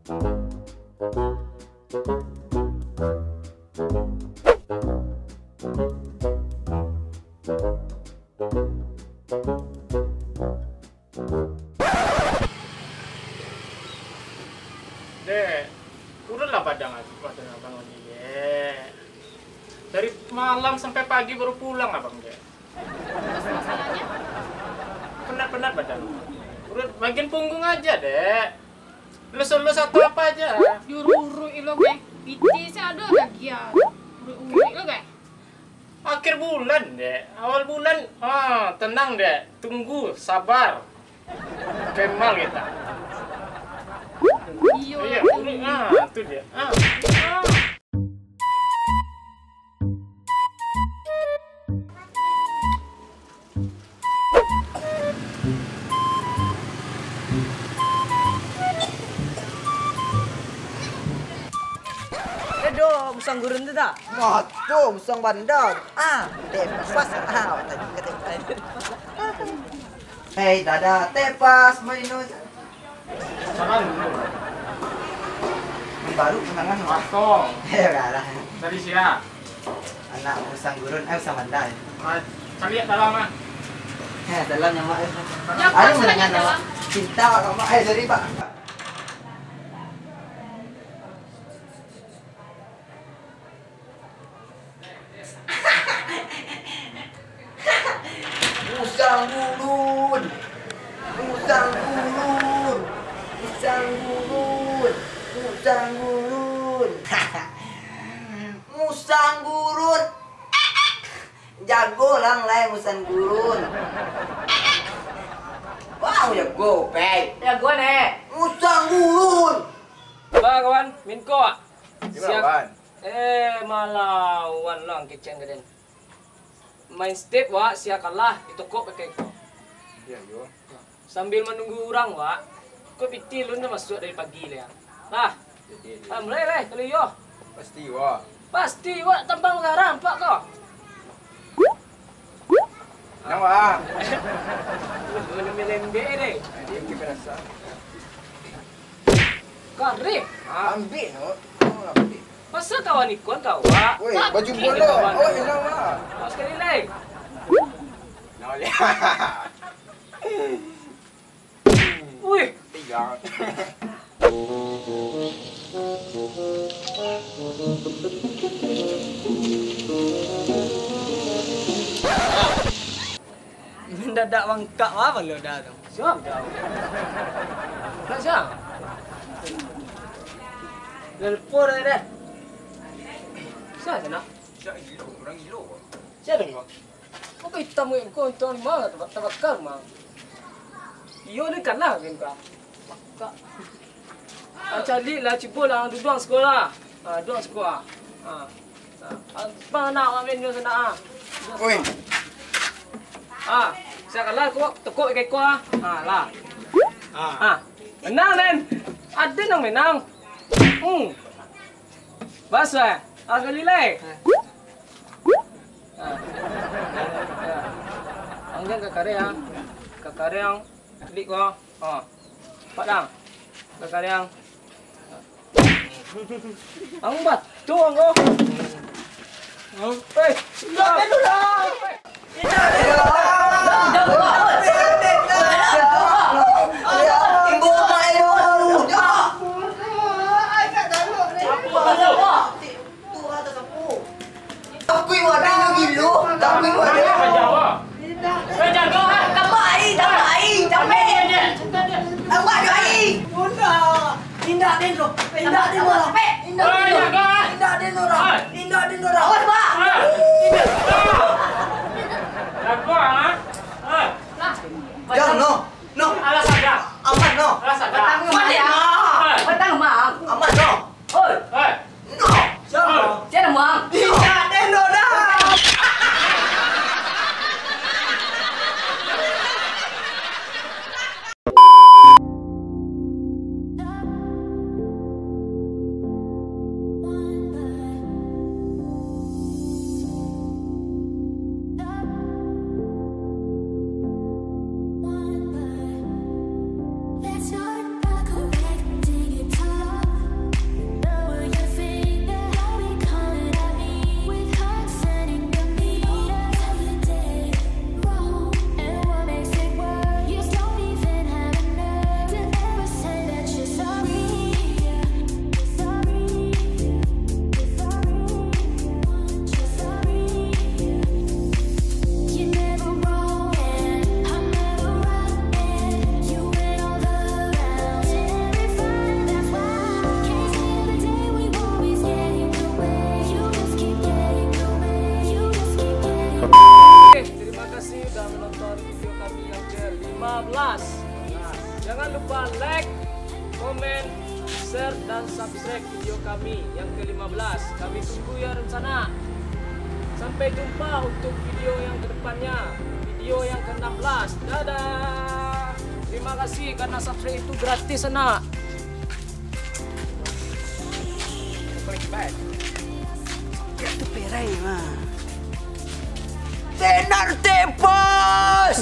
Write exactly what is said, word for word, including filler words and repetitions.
Dek, urutlah badan, badan abang ko, Dek. Dari malam sampai pagi baru pulang abang, Dek. Terus masalahnyo? Penat-penat badan. Urut bagian punggung aja, Dek. Lus-lus atau apa aja. Diurut-urut ilo, Dek. Pitih sih ado lagi ya. Urut-urut ilo, Dek. Akhir bulan, Dek. Awal bulan, ah, tenang, Dek. Tunggu, sabar. Kemal kita. Iyo, iyo, ah, itu dia. Ah. Ado musang gurun tu tak? Mah, tu musang banda. Ah, tepas. Ah, awak tadi kata. Hei, dada, tepas, main. Salam dulu. Baru menangan. Kosong. Ya, kalah. Dari sia? Anak musang gurun, eh, musang banda. Ah, caliak dalam, ah. Eh, dalam nyawa, eh. Aduh, menangan dalam. Cinta, Pak, Pak. Eh, sorry, Pak. Musang gurun, musang gurun, musang gurun, musang gurun, musang gurun. Jago lang lai musang gurun. Wah, jago, Pei. Jago, Nek. Musang gurun. Ba, kawan, main ko, ah. Gimana, kawan? Eh, malawan lo ang kecek ka den. Main step, wak, sia kalah, ditokok pakai ko. Iyo, iyo. Sambil manunggu urang, wak, ko pitih lun dah masuak dari pagi lai, ah. Lah. Jadi, jadi. Ah, mulai lai, kalau iyo. Pasti, wak. Pasti, wak, tambang garang, pak, ko. Nang, wak. Lembek-lembek deh. Jadi, kita rasa. Kareh. Ah, ambil, no. Oh, ambil. Masa kawan ikon kau, wak? Weh, baju bola. Oh, enak, wak. Wak, sekali lai. Nah, ya. Wih. Tiga. Mendadak bangkak apa lo dah tu? Siap dah. Tak siap. Dah lepo dah, dah. Siap je nak. Siap gilo, orang gilo. Siap dah kau. Kau hitam ke kau, untuang lima tabakar, mang. Iyo ni kalah kan kau. Kak. Ah, caliak lah, cubo lah, duduang siko lah. Ah, duduang siko lah. Ah. Abang nak main dulu sana, ah. Oi. Ah, sia kalah ko, tokok iko ah. Ah, lah. Ah. Ah. Menang, Den. Ado nang menang. Hmm. Bas, eh. Ah, sekali lai. Ah. Ah. Ang jan ka kareh, ah. Ka kareh ang. Klik ko. Ha. Padang. Kakariang. Ang batu ang ko. Eh, indak dulu lah. Indak dulu lah. Indak dulu lah. Indak dulu lah. Indak dulu lah. Indak dulu lah. Indak dulu lah. Indak dulu lah. Indak dulu lah. Takui wadah nyo gilo, takui wadah. Kau jago, ah. Tambah ai, tambah ai, tambah. Tambah jo ai. Indak, indak den tu. Indak den tu lah. Indak den tu lah. Indak den tu lah. Indak den tu lah. Awas, Bang. Jago, ah. Jang, no. No. Alah sadar. Aman, no. Alah sadar. Batang, Mang. Batang, Mang. Aman, no. Oi. Oi. No. Sia? Sia namo ang? Indak den doh dah. lupa like, komen, share, dan subscribe video kami yang ke lima belas. Kami tunggu ya, Sanak. Sampai jumpa untuk video yang kedepannya, video yang ke enam belas. Dadah. Terima kasih karena subscribe itu gratis, Sanak. Itu perai mah. Benar tepos.